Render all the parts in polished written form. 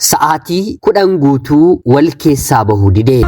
Sa'aatii 10 guutuu wal keessaa bahuu dide.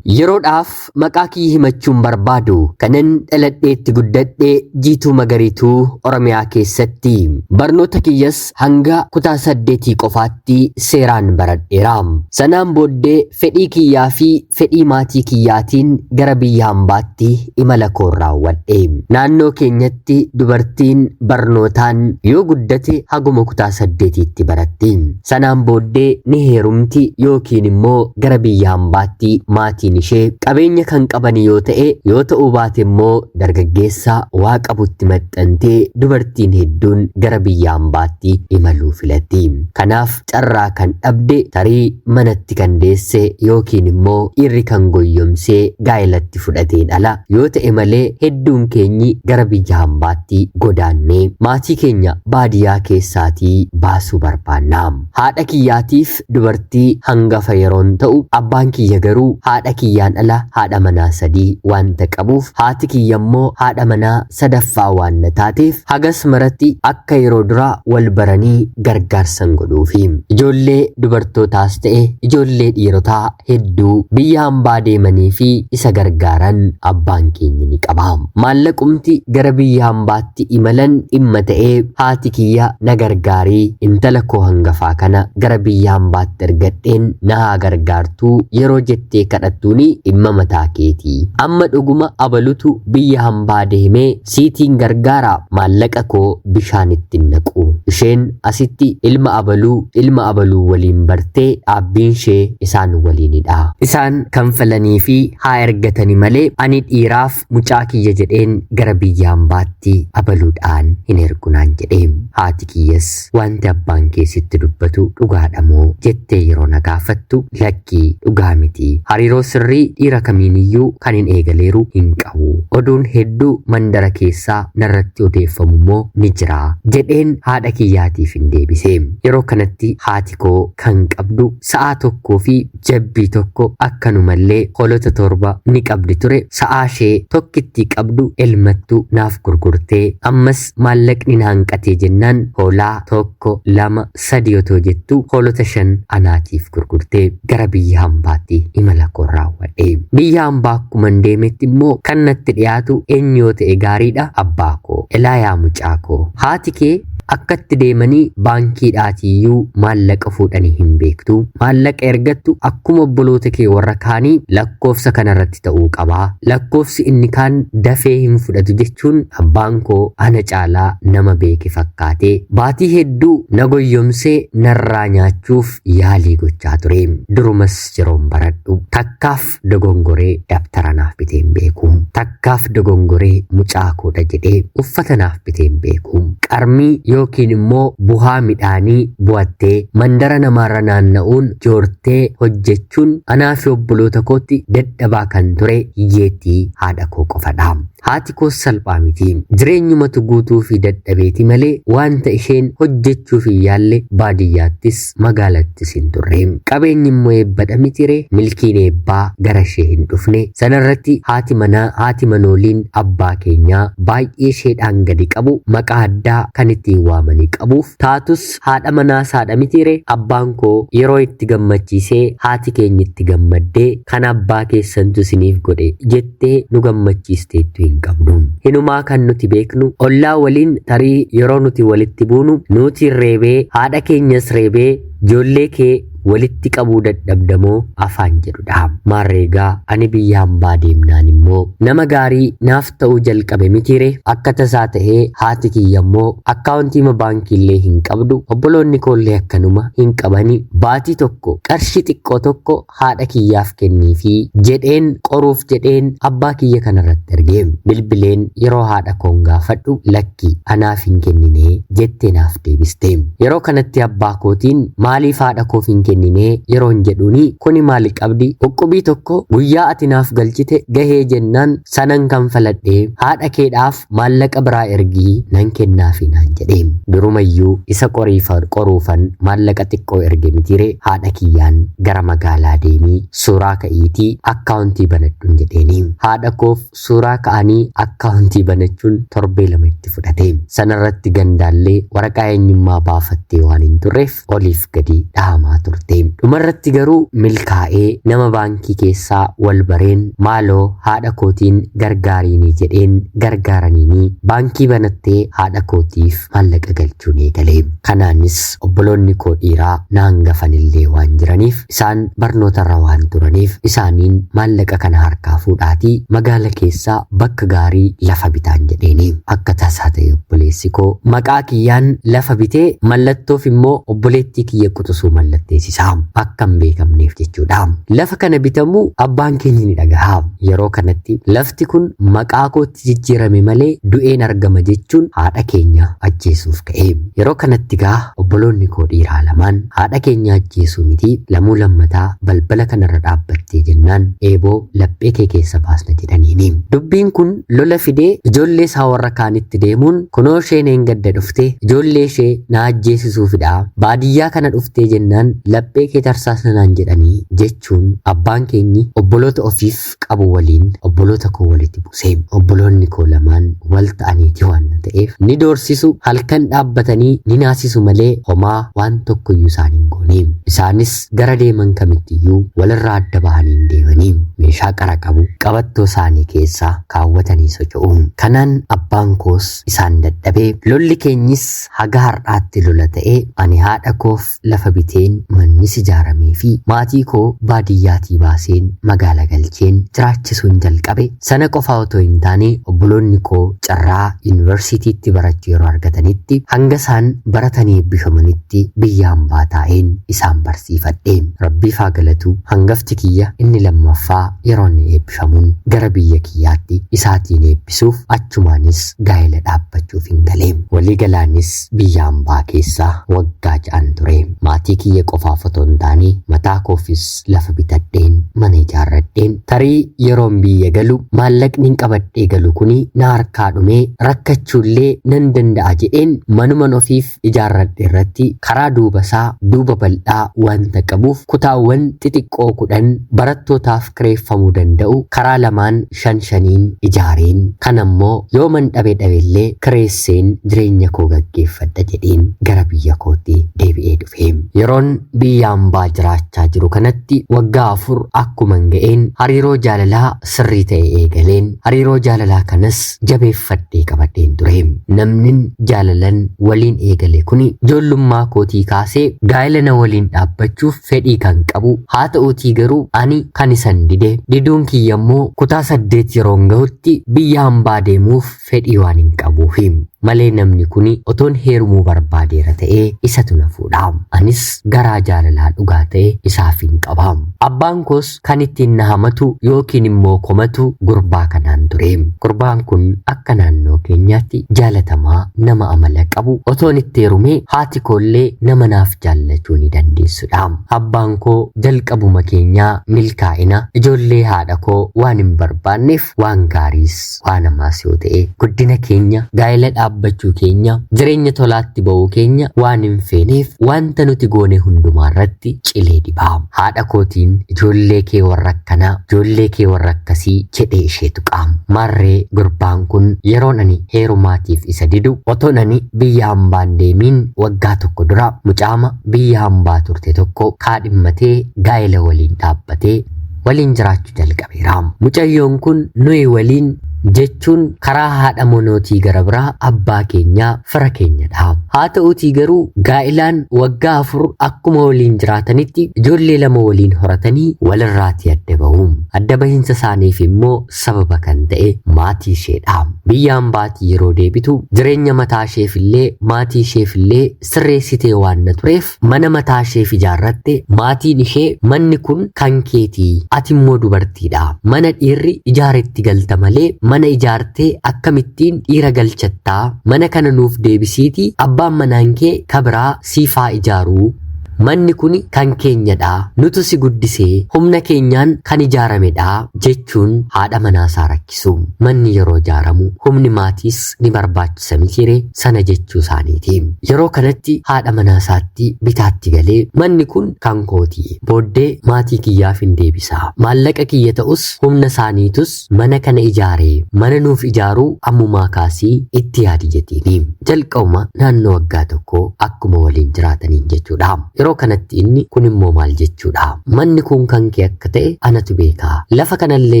Yeroodhaaf maqaa kiyya himachuun barbaadu kanan dhaladheetti guddadhe Jiituu Magariituu Oromiyaa keessatti. Barnoota kiyyas hanga kutaa saddeetii qofaatti seeraan baradheera. Sanaan booddee fedhii kiyyaa fi fedhii maatii kiyyaatiin gara biyya hambaatti imala koon raawwadhe. Naannoo keenyatti dubartiin barnootaan yoo guddate haguma kutaa saddeetiitti baratti. Sanaan booddee ni heerumti yookiin immoo gara biyya hambaatti maatiin ishee qabeenya kan qaban yoo ta'e, yoo ta'uu baate immoo dargaggeessa waa qabutti maxxantee dubartiin hedduun gara biyya hambaatti imaluu filatti. Kanaaf carraa kan dhabde tarii manatti kan deesse yookiin immoo dhiirri kan goyyomsee gaa'elatti fudhateen ala yoo ta'e malee hedduun keenyi gara biyya hambaatti godaannee maatii keenya baadiyyaa keessaatii baasuu barbaanna. Haadha kiyyaatiif dubartii hangafa yeroon ta'u, abbaan kiyya garuu haadha kiyyaan ala haadha manaa sadii wanta qabuuf, haati kiyya immoo haadha manaa sadaffaa waan na taateef hagas maratti akka yeroo duraa wal baranii gargaarsan godhuufi. Ijoollee dubartootaas ta'e ijoollee dhiirotaa hedduu biyya hambaa deemanii fi isa gargaaran abbaan keenya ni qaba. Maallaqumti gara biyya hambaatti imalan dhimma ta'ee haati kiyya na gargaarii intala koo hangafaa kana gara biyya hambaatti ergadheen na haa gargaartuu yeroo jettee kadhattuuni dhimma mataa keetii. Amma dhuguma abalutu biyya hambaa deemee siitiin gargaara, maallaqa koo bishaan ittiin naqu. Isheen asitti ilma abaluu ilma abaluu waliin bartee dhaabbiin ishee isaan waliinidha. Isaan kanfalanii fi haa ergatani malee ani dhiiraaf mucaa kiyya jedheen gara biyya hambaatti abaluudhaan hin ergu naan jedhe. Haati kiyyas wanti abbaan kee sitti dubbatu dhugaadha moo jettee yeroo na gaafattu, lakkii dhugaa miti. Hariiroo sirrii dhiira kamiiniyyuu kan hin eegaleeru hin qabu. Oduun hedduu mandara keessaa narratti odeeffamu immoo ni jira jedheen haadha kiyyaatiif hin deebise. Yeroo kanatti haati koo kan qabdu sa'aa tokkoo fi jabbii tokko, akkanumallee hoolota 7 ni qabdi ture. Sa'aa ishee tokkittii qabdu elmattu naaf gurgurtee, ammas maallaqni na hanqatee jennaan hoolaa tokko, lama, sadi otoo jettu hoolota 5 anaatiif gurgurtee gara biyya hambaatti imala koo raawwadhe. Biyya hambaa akkuman deemetti immoo kan natti dhiyaatu eenyu yoo ta'e gaariidha? Abbaa koo. Elaa yaa mucaa koo, haati kee akkatti deemanii baankiidhaatiiyyuu maallaqa fuudhanii hin beektu. Maallaqa ergattu akkuma obboloota kee warra kaanii lakkoofsa kanarratti ta'uu qaba. Lakkoofsi inni kaan dafee hin fudhatu jechuun abbaan koo ana caalaa nama beeke fakkaatee baatii hedduu na goyyomsee narraa nyaachuuf yaalii gochaa ture. Durumas yeroon baradhu takkaaf dogongoree dabtara naaf bitee hin beeku. Takkaaf dogongoree mucaa koodha jedhee uffata naaf bitee hin beeku. Qarmii yookiin immoo buhaa midhaanii bu'attee mandara namaarra naanna'uun joortee hojjechuun anaa fi obboloota kootti dadhabaa kan ture hiyyeettii haadha koo qofadha. Haati koos salphaa miti. Jireenyumatu guutuu fi dadhabeeti malee wanta isheen hojjechuuf hin yaalle baadiyyaattis magaalattis hin turre. Qabeenyi immoo eebbadha mitiree, milkiin eebbaa gara ishee hin dhufne. Sanarratti haati manaa haati manooliin abbaa keenyaa baay'ee isheedhaan gadi qabu, maqaa addaa kan ittiin waamanii qabuuf taatus haadha manaa saadha mitiree, abbaan koo yeroo itti gammachiisee haati keenya itti gammaddee kan abbaa keessantu isiniif godhe jettee nu gammachiisteettu hin qabdu. Hinumaa kan nuti beeknu ollaa waliin tarii yeroo nuti walitti buunu nuutiin reebee haadha keenyas reebee ijoollee kee walitti qabuu dadhabdamoo afaan jedhudha. Maarreegaa ani biyya hambaa deemnaan immoo nama gaarii naaf ta'uu jalqabe mitiire. Akka tasaa ta'ee haati kiyya immoo akkaawuntiima baankiillee hin qabdu, obboloonni koollee akkanuma hin qabani. Baatii tokko qarshii xiqqoo tokko haadha kiyyaaf kenniifi jedheen qoruuf jedheen abbaa kiyya kanarratti erge. Bilbileen yeroo haadha koon gaafadhu lakki anaaf hin kennine jettee naaf deebiste. Yeroo kanatti abbaa kootiin maaliif haadha koof hin kennine? kenninee yeroon jedhuuni kuni maali qabdi uqqubii tokko guyyaa ati naaf galchite gahee jennaan sanan kanfaladhee haadha keedhaaf maallaqa biraa ergii nan kennaafi naan jedhe. Durumayyuu isa qoruufan maallaqa xiqqoo erge mitiire haadha kiyyaan gara magaalaa deemii suuraa ka'iitii akkaawuntii banadhuun jedheeni. Haadha koof suuraa ka'anii akkaawuntii banachuun torbee 2 itti fudhate. Sanarratti gandaallee waraqaa eenyummaa baafattee waan hin turreef oliif gadi dhahamaa turte. Dhumarratti garuu milkaa'ee nama baankii keessaa wal bareen maaloo haadha kootiin gargaariinii jedheen gargaaraniinii baankii banattee haadha kootiif maallaqa galchuun eegale. Kanaanis obboloonni koo dhiiraa na hangafanillee waan jiraniif isaan barnootarra waan turaniif isaaniin maallaqa kana harkaa fuudhaatii magaala keessaa bakka gaarii lafa bitaan jedheeni. Akka tasaa ta'e obboleessi koo maqaa kiyyaan lafa bitee mallattoof immoo obboleettii kiyya quxisuu mallatteessisa. Akka hin beekamneef jechuudha. Lafa kana bitamuu abbaan keenya ni dhagaha. Yeroo kanatti lafti kun maqaa kootti jijjiirame malee du'een argama jechuun haadha keenya ajjeesuuf ka'e. Yeroo kanatti gaa obboloonni koo dhiiraa lamaan haadha keenya ajjeesuu miti lamuu lammataa balbala kanarra dhaabbattee jennaan eeboo laphee kee keessa baasna jedhaniini. Dubbiin kun lola fidee ijoollee isaa warra kaanitti deemuun kunoo isheen eengadda dhuftee ijoollee ishee na ajjeesisuufidha. Baadiyyaa kana dhuftee jennaan laphee kee tarsaasna naan jedhanii jechuun abbaan keenyi obboloota ofiif qabu waliin obboloota koo walitti buuse. Obboloonni koo lamaan wal ta'aniiti waan ta'eef ni doorsisu, halkan dhaabbatanii ni naasisu malee homaa waan tokkoyyuu isaan hin goone. Isaanis gara deeman kamittiyyuu walirraa adda bahanii hin deemanii meeshaa qara qabu qabattoo isaanii keessaa kaawwatanii socho'u. Kanaan abbaan koos isaan dadhabee lolli keenyis haga har'aatti lola ta'ee ani haadha koof lafa biteen mannis ijaaramee fi maatii koo baadiyyaatii baaseen magaala galcheen jiraachisuun jalqabe. Sana qofaa otoo hin taane obboloonni koo carraa yuunivarsiitiitti barachuu yeroo argatanitti hanga isaan baratanii eebbifamanitti biyya hambaa taa'een isaan barsiifadhe. Rabbiif haa galatu hangafti kiyya inni lammaffaa yeroo inni eebbifamuun gara biyya kiyyaatti isaatiin eebbisuuf achumaanis gaa'ela dhaabbachuuf hin gale. Waliigalaanis biyya hambaa keessa waggaa 6 ture. Maatii kiyya qofaaf otoo hin taane mataa koofis lafa bitadheen mana ijaarradheen tarii yeroon biyya galu maallaqni qabadhee galu kuni na harkaa dhumee rakkachuullee nan danda'a jedheen manuman ofiif ijaarradhe irratti karaa duuba isaa duuba bal'aa wanta qabuuf kutaawwan xixiqqoo 10 barattootaaf kireeffamuu danda'u karaa lamaan 5 5 ijaareen kan ammoo yoo man dhabe dhabellee kireesseen jireenya koo gaggeeffadha jedheen gara biyya kootti deebi'ee dhufe. Yeroon biyya hambaa jiraachaa jiru kanatti waggaa 4 akkuman ga'een hariiroo jaalalaa sirrii ta'e eegaleen hariiroo jaalalaa kanas jabeeffadhee qabadheen ture. Namnin jaalalan waliin eegale kuni ijoollummaa kootii kaasee gaa'ela na waliin dhaabbachuuf fedhii kan qabu haa ta'uutii garuu ani kan isan dide diduun kiyya immoo kutaa 8 yeroon gahutti biyya hambaa deemuuf fedhii waan hin qabuufi. Malee namni kuni otoon heerumuu barbaadeera ta'ee isatu na fuudha. Anis garaa jaalalaa dhugaa ta'e isaaf hin qaba. Abbaan koos kan ittiin na hamatu yookiin immoo komatu gurbaa kanaan ture. Gurbaan kun akka naannoo keenyaatti jaalatamaa nama amala qabu otoon itti heerumee haati koollee nama naaf jaallachuu ni dandeessudha. Abbaan koo jalqabuma keenyaa milkaa'ina ijoollee haadha koo waan hin barbaanneef waan gaariis waan hamaas yoo ta'e guddina keenya gaa'ela dhaabbachuu keenya jireenya tolaatti ba'uu keenya waan hin feeneef wanta nuti goone hundumaa irratti cilee dibaa. Haadha kootiin ijoollee kee warra akkanaa ijoollee kee warra akkasii jedhee ishee tuqa. Maarree gurbaan kun yeroon ani heerumaatiif isa didu otoon ani biyya hambaan deemiin waggaa tokko dura mucaama biyya hambaa turte tokko kaadhimmatee gaa'ela waliin dhaabbatee waliin jiraachuu jalqabeera. Mucayyoon kun nuyi waliin jechuun karaa haadha monootii gara biraa abbaa keenyaa fira keenyadha. Haa ta'uutii garuu gaa'ilaan waggaa 4 akkuma waliin jiraatanitti ijoollee 2 waliin horatanii walirraatii adda bahu. Adda bahinsa isaaniif immoo sababa kan ta'e maatii isheedha. Biyya hambaatii yeroo deebitu jireenya mataa isheefillee maatii isheefillee sirreessitee waan na tureef mana mataa isheef ijaarratte maatiin ishee manni kun kan keetii ati immoo dubartiidha. Mana dhiirri ijaaretti galta malee mana ijaartee akkamittiin dhiira galchattaa mana kana nuuf deebisiitii abbaan manaan kee kabiraa siifaa ijaaruu Manni kun kan keenyadha. Nutu si guddisee humna keenyaan kan ijaaramedha jechuun haadha manaasaa rakkisu. Manni yeroo ijaaramu humni maatiis ni barbaachisa mitiire sana jechuu isaaniiti. Yeroo kanatti haadha manaasaatti bitaatti galee manni kun kan kooti. Booddee maatii kiyyaaf hin deebisa. Maallaqa kiyya ta'us humna isaaniitus mana kana ijaaree mana nuuf ijaaruu ammumaa kaasii itti yaadi jettiini. Jalqabuma naannoo waggaa tokkoo akkuma waliin jiraataniin jechuudha. Yeroo kanatti inni kun immoo maal jechuudha? Manni kun kan kee akka ta'e anatu beeka. Lafa kanallee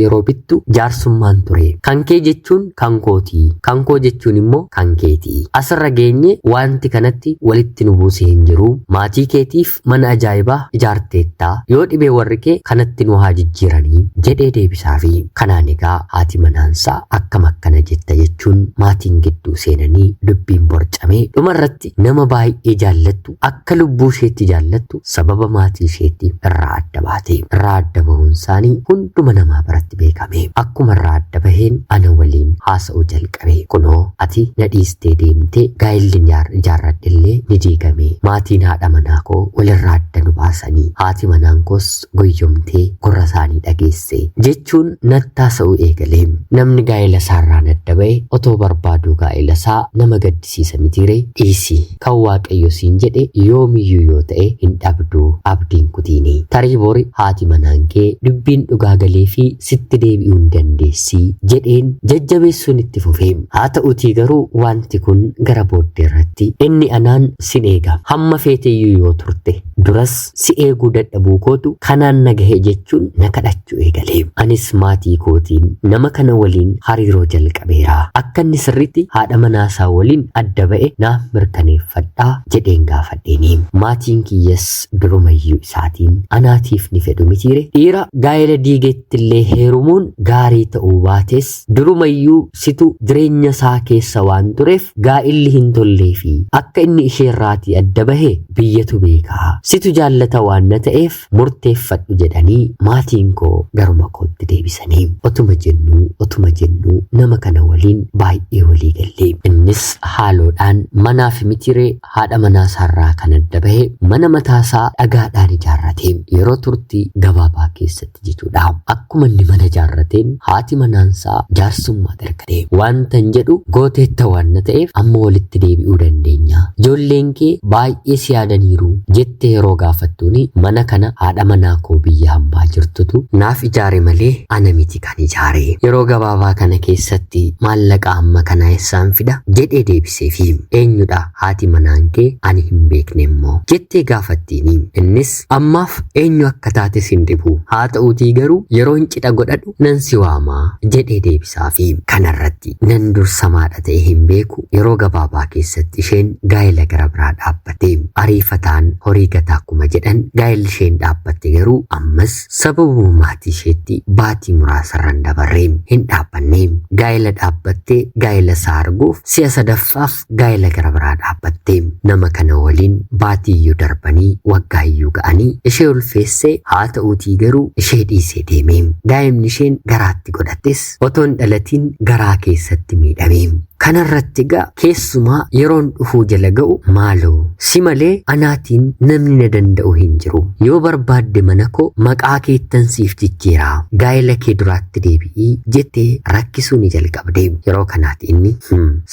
yeroo bittu jaarsummaan ture. Kan kee jechuun kan kooti. Kan koo jechuun immoo kan keeti. Asirra geenye wanti kanatti walitti nu buusee hin jiru. Maatii keetiif mana ajaa'ibaa ijaarteettaa. Yoo dhibee warri kee kanatti nu haa jijjiiranii jedhee deebisaafi. Kanaan egaa haati manaansaa akkam akkana jetta jechuun maatiin gidduu seenanii dubbiin borcamee dhumarratti nama baay'ee jaallattu akka lubbuu isheetti jaallattu sababa maatii isheetti irraa adda baate. Irraa adda bahuun isaanii hunduma namaa biratti beekame. Akkuma irraa adda baheen ana waliin haasa'uu jalqabe. Kunoo ati na dhiistee deemtee gaa'elli ijaarradhe illee ni diigame. Maatiin haadha manaa koo walirraa adda nu baasanii haati manaan koos goyyomtee gurra isaanii dhageesse jechuun nattaasa'uu eegale. Namni gaa'ela isaarraan adda ba'e otoo barbaaduu gaa'ela isaa nama gaddisiisa mitiire dhiisi. Kan Waaqayyo siin jedhe yoomiyyuu yoo ta'e hin dhabdu abdiin kutiini. Tarii bori haati manaan kee dubbiin dhugaa galee fi sitti deebi'uu hin dandeessi jedheen jajjabeessuun itti fufe. Haa ta'uutii garuu wanti kun gara booddee irratti inni anaan sin eega. Hamma feeteyyuu yoo turte duras si eeguu dadhabuu kootu kanaan na gahe jechuun na kadhachuu eegale. Anis maatii kootiin nama kana waliin hariiroo jalqabeera. Akka inni sirriitti haadha manaasaa waliin adda ba'e naaf mirkaneeffadhaa jedheen gaafadheeni. Maatiin kiyyas durumayyuu isaatiin anaatiif ni fedhu mitiire. Dhiira gaa'ela diigeetti illee heerumuun gaarii ta'uu baates durumayyuu situ jireenya isaa keessa waan tureef gaa'illi hin tollee fi akka inni isheerraatii adda bahe biyyatu beekaa. Situ jaallata waan na ta'eef murteeffadhu jedhanii maatiin koo garuma kootti deebisanii. Otuma jennuu nama kana waliin baay'ee walii galle. Innis haaloodhaan manaaf mitiree haadha manaa isaarraa kan adda bahe mana mataasaa dhagaadhaan ijaarrate. Yeroo turtii gabaabaa keessatti jechuudha. Akkuma inni mana ijaarrateen haati manaansaa jaarsummaa dargate. Wanta hin jedhu gooteetta waan na ta'eef amma walitti deebi'uu dandeenya. Ijoolleen kee baay'ee si yaadaniiru jettee yeroo gaafattuuni mana kana haadha manaa koo biyya hambaa jirtutu naaf ijaare malee ana miti kan ijaare. Yeroo gabaabaa kana keessatti maallaqa amma kanaa eessaan fida jedhee deebiseefi. Eenyudha haati manaan kee ani hin beekne immoo jettee gaafattiini. Innis ammaaf eenyu akka taates hin dhibu. Haa ta'uutii garuu yeroon cidha godhadhu nan si waamaa jedhee deebisaafi. Kanarratti nan dursamaadha ta'e hin beeku. Yeroo gabaabaa keessatti isheen gaa'ela gara biraa dhaabbatte. Ariifataan horii gataa akkuma jedhan gaa'elli isheen dhaabbatte garuu ammas sababuma maatii isheetti baatii muraasarran dabarre hin dhaabbanne. Gaa'ela dhaabbattee gaa'ela isaa arguuf si'a sadaffaaf gaa'ela gara biraa dhaabbatte. Nama kana waliin baatii iyyuu darbanii waggaa iyyuu ga'anii ishee ulfeessee haa ta'uutii garuu ishee dhiisee deeme. Daa'imni isheen garaatti godhattes otoo hin dhalatiin garaa keessatti miidhame. Kanarratti egaa keessumaa yeroon dhufuu jala ga'u maaloo si malee anaatiin namni na danda'u hin jiru. Yoo barbaadde mana koo maqaa keettan siif jijjiiraa gaa'ela kee duraatti deebi'ii jettee rakkisuu ni jalqabde. Yeroo kanaati inni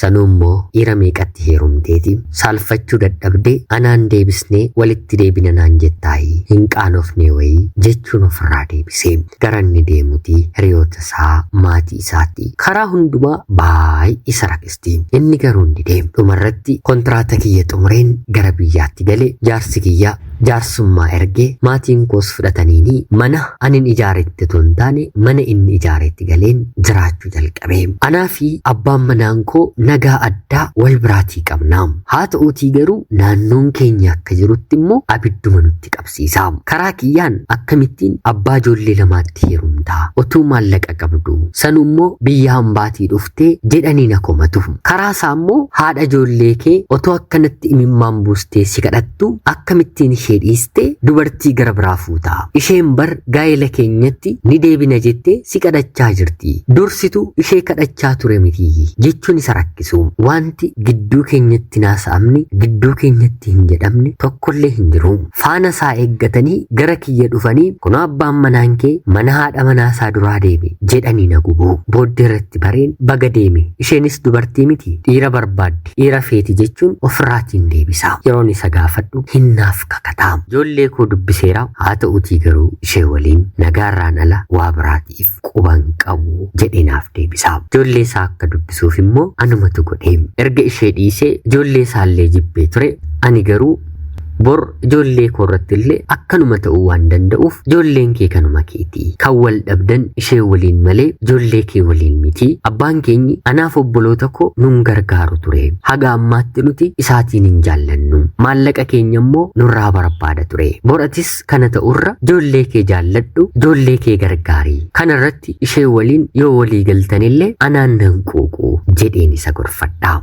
sanuu immoo dhiira meeqatti heerumteeti saalfachuu dadhabde anaan deebisnee walitti deebina naan jettaayi hin qaanofne wayii jechuun ofirraa deebise. Gara inni deemuti hiriyoota isaa maatii isaatti karaa hundumaa baay'ee isa rakkisti. Inni garuu hin dide. Dhumarratti kontiraata kiyya xumureen gara biyyaatti gale jaarsi kiyya jaarsummaa ergee maatiin koos fudhataniini mana anin ijaaretti otoo hin taane mana inni ijaaretti galeen jiraachuu jalqabe. Anaa fi abbaan manaan koo nagaa addaa wal biraatii qabna. Haa ta'uutii garuu naannoon keenya akka jirutti immoo abidduma nutti qabsiisa. Karaa kiyyaan akkamittiin abbaa ijoollee lamaatti heerumtaa otuu maallaqa qabdu sanu immoo biyya hambaatii dhuftee jedhanii na komatu. Karaa isaa immoo haadha ijoollee kee otoo akkanatti imimmaan buustee si kadhattu akkamittiin ishee dhiistee dubartii gara biraa fuuta. Isheen bar gaa'ela keenyatti ni deebina jettee si kadhachaa jirti. Dursitu ishee kadhachaa ture miti jechuun isa rakkisu. Wanti gidduu keenyatti naasa'amni gidduu gidduu keenyatti hin jedhamne tokkollee hin jiru. Faana isaa eeggatanii gara kiyya dhufanii kunoo abbaan manaan kee mana haadha manaa isaa duraa deeme jedhanii na gubu. Booddee irratti bareen baga deeme isheenis dubartii miti dhiira barbaaddi dhiira feeti jechuun ofirraatiin deebisa. Yeroon isa gaafadhu hinnaaf kakataa. Ijoollee koo dubbiseera haa ta'utii garuu ishee waliin nagaarraan ala waa biraatiif quban qabu jedhee naaf deebisa. Ijoollee isaa akka dubbisuuf immoo anumatu godhe. Erga ishee dhiisee ijoollee isaallee jibbee ture ani garuu bor ijoollee koo irratti illee akkanuma ta'uu waan danda'uuf ijoolleen kee kanuma keeti. Kan wal dhabdan ishee waliin malee ijoollee kee waliin miti. Abbaan keenyi anaaf obboloota koo nun gargaaru ture. Haga ammaatti nuti isaatiin hin jaallannu. Maallaqa keenya immoo nurraa barbaada ture. Bor atis kana ta'urra ijoollee kee jaalladhu, ijoollee kee gargaari. Kana irratti ishee waliin yoo walii galtanillee anaan nan quuqu jedheen isa gorfadha.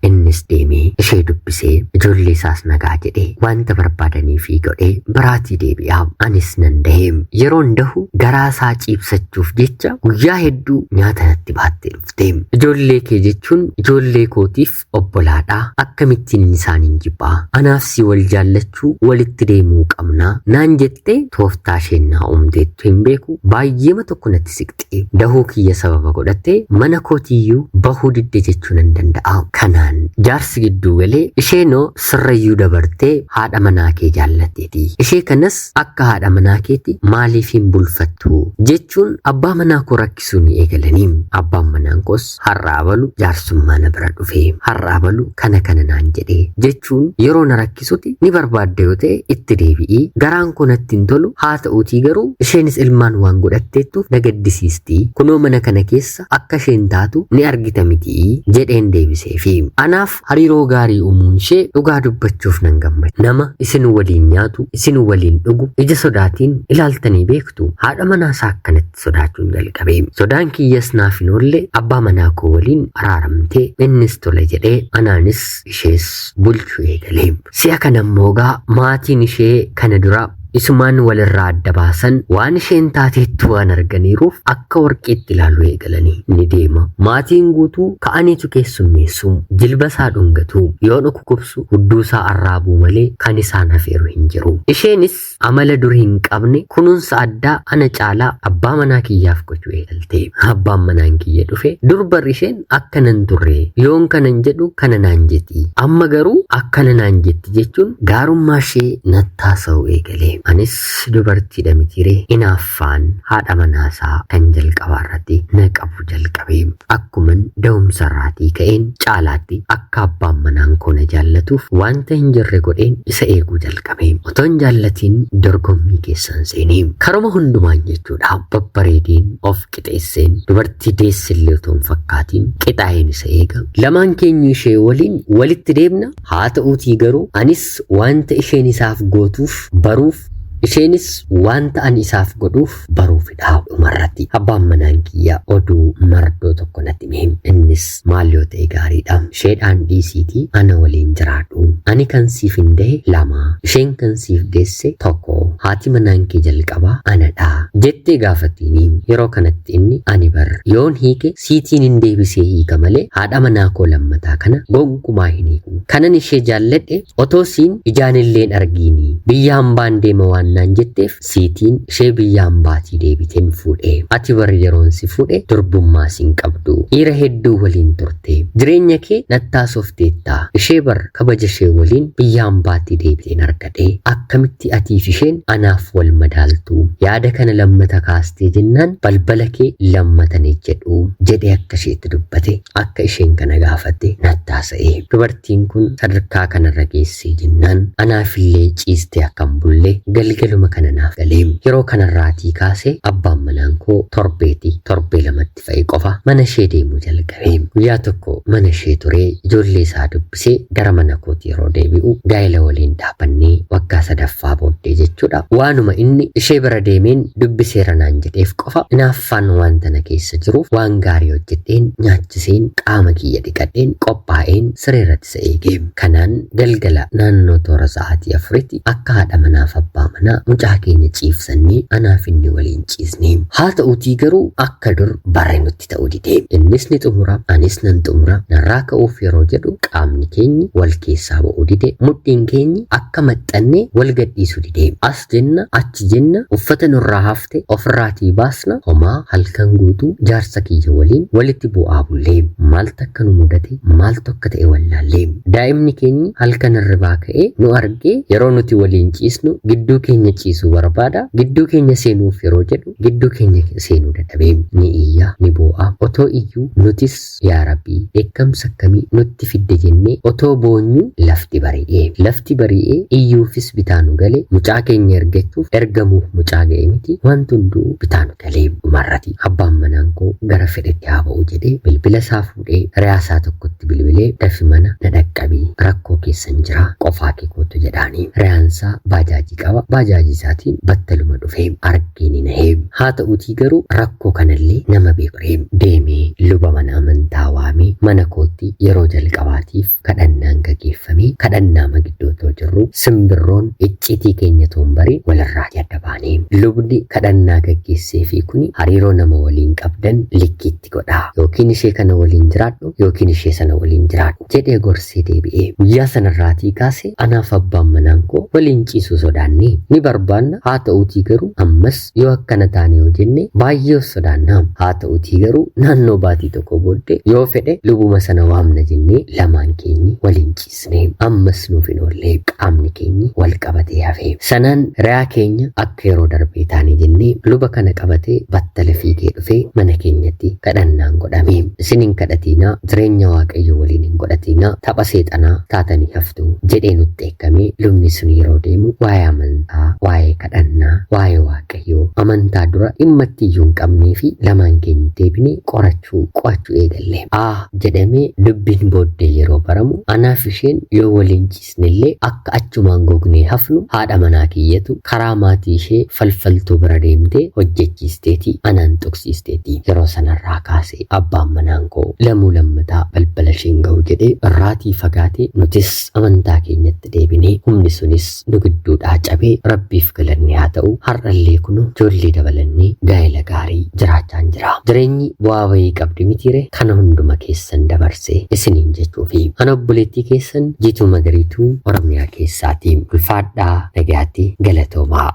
Innis deemee ishee dubbisee ijoollee isaas nagaa jedhee wanta barbaadanii fi godhee biraatii deebi'a. Anis nan dahe. Yeroon dahu garaa isaa ciibsachuuf jecha guyyaa hedduu nyaata natti baattee dhufte. Ijoollee kee jechuun ijoollee kootiif obbolaadha. Akkamittiin isaaniin jibbaa? Anaaf si wal jaallachuu walitti deemuu qabna naan jettee tooftaa isheen naa uumteettu hin beeku. Baay'eema tokko natti siqxe. Dahuu kiyya sababa godhattee mana kootiiyyuu bahuu didde jechuu nan danda'a. Kanaan jaarsi gidduu galee isheenoo sirrayyuu dabartee haadha manaa kee jaallatteeti. Ishee kanas akka haadha manaa keetti maaliif hin bulfattu jechuun abbaa manaa koo rakkisuu ni eegalanii. Abbaan manaan koos har'a abalu jaarsummaa na bira dhufe har'a abalu kana kana naan jedhe jechuun yeroo na rakkisuti ni barbaadda yoo ta'e itti deebi'ii garaan koo natti hin tolu haa ta'uutii garuu isheenis ilmaan waan godhatteettuuf na gaddisiisti kunoo mana kana keessa akka isheen taatu ni argita mitii jedheen deebiseefi. Anaaf hariiroo gaarii uumuun ishee dhugaa dubbachuuf nan gammada. Nama isin waliin nyaatu, isin waliin dhugu, ija sodaatiin ilaaltanii beektu. Haadha manaa isaa akkanatti sodaachuun jalqabe. Sodaan kiyyas naaf hin oolle abbaa manaa koo waliin araaramtee innis tole jedhee anaanis ishees bulchuu eegale. Si'a kana immoo gaa maatiin ishee kana dura isumaan walirraa adda baasan waan isheen taateettu waan arganiiruuf akka warqeetti ilaaluu eegalanii ni deema. Maatiin guutuu ka'aniitu keessummeessu. Jilba isaa dhungatu. Yoo dhukkubsu hudduu isaa arraabuu malee kan isaan hafeeru hin jiru. Isheenis amala dur hin qabne kunuunsa addaa ana caalaa abbaa manaa kiyyaaf gochuu eegalte. Abbaan manaan kiyya dhufe dur barri isheen akka nan turre yoon kanan jedhu kana naan jetti. Amma garuu akkana naan jetti jechuun gaarummaa ishee nattaasa'u eegale. Anis dubartiidha mitiiree inaaffaan haadha manaasaa kan jalqabaa irratti na qabu jalqabe. Akkuman da'umsarraatii ka'een caalaatti akka abbaan manaan koo na jaallatuuf wanta hin jirre godheen isa eeguu jalqabe. Otoo hin jaallatiin dorgommii keessan seenee karuma hundumaan jechuudha babbareedeen of qixeesseen dubartii deessillee otoo hin fakkaatiin qixaa'een isa eega. Lamaan keenya ishee waliin walitti deemna haa ta'uutii garuu anis wanta isheen isaaf gootuuf baruuf isheenis wanta ani isaaf godhuuf baruufidha. Dhumarratti abbaan manaan kiyya oduu mardoo tokko natti hime. Innis maal yoo ta'e gaariidha. Isheedhaan dhiisiitii ana waliin jiraadhu. Ani kan siif hin dahe lama, isheen kan siif deesse tokko. Haati manaan kee jalqabaa anadha jettee gaafattiini. Yeroo kanatti inni ani bar yoon hiike siitiin hin deebisee hiika malee haadha manaa koo lammataa kana gonkumaa hin hiiku. Kanan ishee jaalladhe otoo siin ijaan illeen argiini. Biyya hambaan deema waan naan jetteef siitiin ishee biyya hambaatii deebiteen fuudhe. Ati bar yeroon si fuudhe durbummaa siin qabdu. Dhiira hedduu waliin turte. Jireenya kee nattaasofteetta. Ishee bar kabaja ishee waliin biyya hambaatii deebiteen argadhe. Akkamitti atiif isheen anaaf wal madaaltu? Yaada kana lammata kaastee jennaan balbala kee lammata ni jedhu jedhee akka isheetti dubbate akka isheen kana gaafatte nattaasa'e. Dubartiin kun sadarkaa kanarra geessee jennaan anaafillee ciistee akkam bulle galgaluma kana naaf galee. Yeroo kanarraatii kaasee abbaan manaan koo torbeeti torbee lamatti fa'i qofa mana ishee deemuu jalqabe. Guyyaa tokko mana ishee turee ijoollee isaa dubbisee gara mana kooti yeroo deebi'u gaa'ela waliin dhaabannee waggaa sadaffaa booddee jechuudha. Waanuma inni ishee bira deemeen dubbiseera naan jedheef qofa hinaaffaan wanta na keessa jiruuf waan gaarii hojjedheen nyaachiseen qaama kiyya dhiqadheen qophaa'een siree irratti isa eege. Kanaan galgala naannoo toora sa'aatii afuritti akka haadha manaaf abbaa manaa mucaa keenya ciibsannee anaaf inni waliin ciisne. Haa ta'uutii garuu akka dur barre nutti ta'uu dide. Innis ni xumura, anis nan xumura. Narraa ka'uuf yeroo jedhu qaamni keenya wal keessaa ba'uu bu'uu dide. Mudhiin keenyi akka maxxannee wal gadhiisuu dide. As jenna achi jenna uffata nurraa hafte ofirraatii baasna homaa halkan guutuu jaarsa kiyya waliin walitti bu'aa bullee. Maaltu akka nu mudate maaltu akka ta'e wallaallee. Daa'imni keenyi halkan hirribaa ka'ee nu argee yeroo nuti waliin ciisnu gidduu keenya ciisuu barbaada. Gidduu keenya seenuuf yeroo jedhu gidduu keenya seenuu dadhabee ni iyya ni boo'a. Otoo iyyuu nutis yaa Rabbii dheekkamsa akkamii nutti fidde jennee otoo boonyuu lafti bari'ee. Lafti bari'ee iyyuufis bitaa nu gale mucaa keenya ergachuuf ergamuuf mucaa ga'e miti wanti hunduu bitaa nu galee dhumarratti abbaan manaan koo gara fedhetti haa ba'u jedhee bilbila isaa fuudhee hiriyaa isaa tokkotti bilbilee dafi mana na dhaqqabii rakkoo keessan jira qofaa kee kootu jedhaanii. Hiriyaan isaa baajaajii qaba baajaajii isaatiin battaluma dhufee argee ni nahee. Haa ta'uutii garuu rakkoo kanallee nama beeku deemee luba mana amantaa waamee mana kootti yeroo jalqabaatiif kadhannaan gaggeeffamee kadhannaa magiddoo otoo jirru simbirroon iccitii keenya toonbarii walirraa adda baanee lubni kadhannaa gaggeessee fi kuni hariiroo nama waliin qabdan likkiitti godhaa yookiin ishee kana waliin jiraadhu yookiin ishee sana waliin jiraadhu jedhee gorsee deebi'ee guyyaa sanarraatii kaase anaaf abbaan manaan koo waliin ciisuu sodaannee ni barbaanna haa ta'uutii garuu ammas yoo akkana taane yoo jenne baay'ee of sodaanna haa ta'uutii garuu naannoo baatii tokko booddee yoo fedhe lubuma sana waamna jennee lamaan keenyi waliin ciisne ammas nuuf hin oollee qaamni keenyi wal qabatee hafe sanaan riyaa keenya akka yeroo darbee taane jennee luba kana qabatee battala fiigee dhufee mana keenyatti kadhannaan godhame isin hin kadhatiinaa jireenya waaqayyo waliin hin godhatiinaa tapha seexanaa taatanii haftu jedhee nutti eekkamee lubni sun yeroo deemu waa'ee amantaa waa'ee kadhannaa waa'ee waaqayyoo amantaa dura dhimma itti iyyuu hin qabnee fi lamaan keenya deebinee qorachuu qo'achuu eegalle. Aa jedhamee dubbiin booddee yeroo baramu anaaf isheen yoo waliin ciisnellee akka achumaan gognee hafnu haadha manaa kiyyatu karaa maatii ishee falfaltuu bira deemtee hojjechiisteeti anaan tuqsiisteeti. Yeroo sanarraa kaasee abbaan manaan koo lamuu lammataa balbala isheen ga'u jedhee irraatii fagaatee nutis amantaa keenyatti deebinee humni sunis nu gidduudhaa cabee rabbiif galanni haa ta'u har'allee kunoo ijoollee dabalannee gaa'ela gaarii jiraachaan jira. Jireenyi bu'aa bayii qabdi mitiire kana hunduma keessan dabarsee isiniin jechuufi ana obboleettii keessan Jiituu Magariituu Oromiyaa keessaatiin ulfaadhaa nagaatti galatoomaa.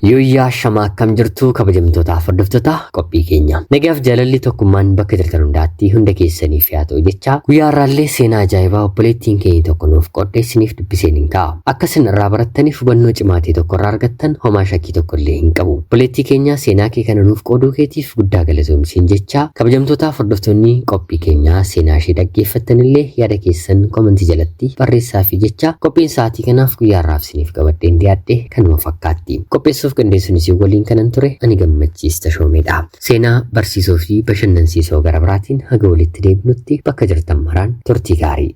Yooyyaa shamaa akkam jirtu kabajamtootaaf hordoftoota qophii keenya. Nagaaf jaalalli tokkummaan bakka jirtan hundaatti hunda keessaniif haa ta'u jecha guyyaa har'aallee seenaa ajaa'ibaa obboleettiin keenya tokko nuuf qoodde isiniif dubbiseen hin ka'a. Akka isin irraa barattaniif hubannoo cimaatii tokko irraa argattan homaa shakkii tokko illee hin qabu. Obboleettii keenya seenaa kee kana nuuf qooduu keetiif guddaa galatoomsiin jecha kabajamtootaaf hordoftoonni qophii keenyaa seenaa ishee dhaggeeffattan illee yaada keessan komentii jalatti barreessaa fi jecha qophiin sa'aatii kanaaf guyyaa har'aaf isiniif qabadheen dhiyaadhe kanuma fakkaatti. Qopheessuuf qindeessuun isin waliin kanan ture ani Gammachiis Tashoomeedha. Seenaa barsiisoo fi bashannansiisoo gara biraatiin haga walitti deebinutti bakka jirtan maraan turtii gaarii.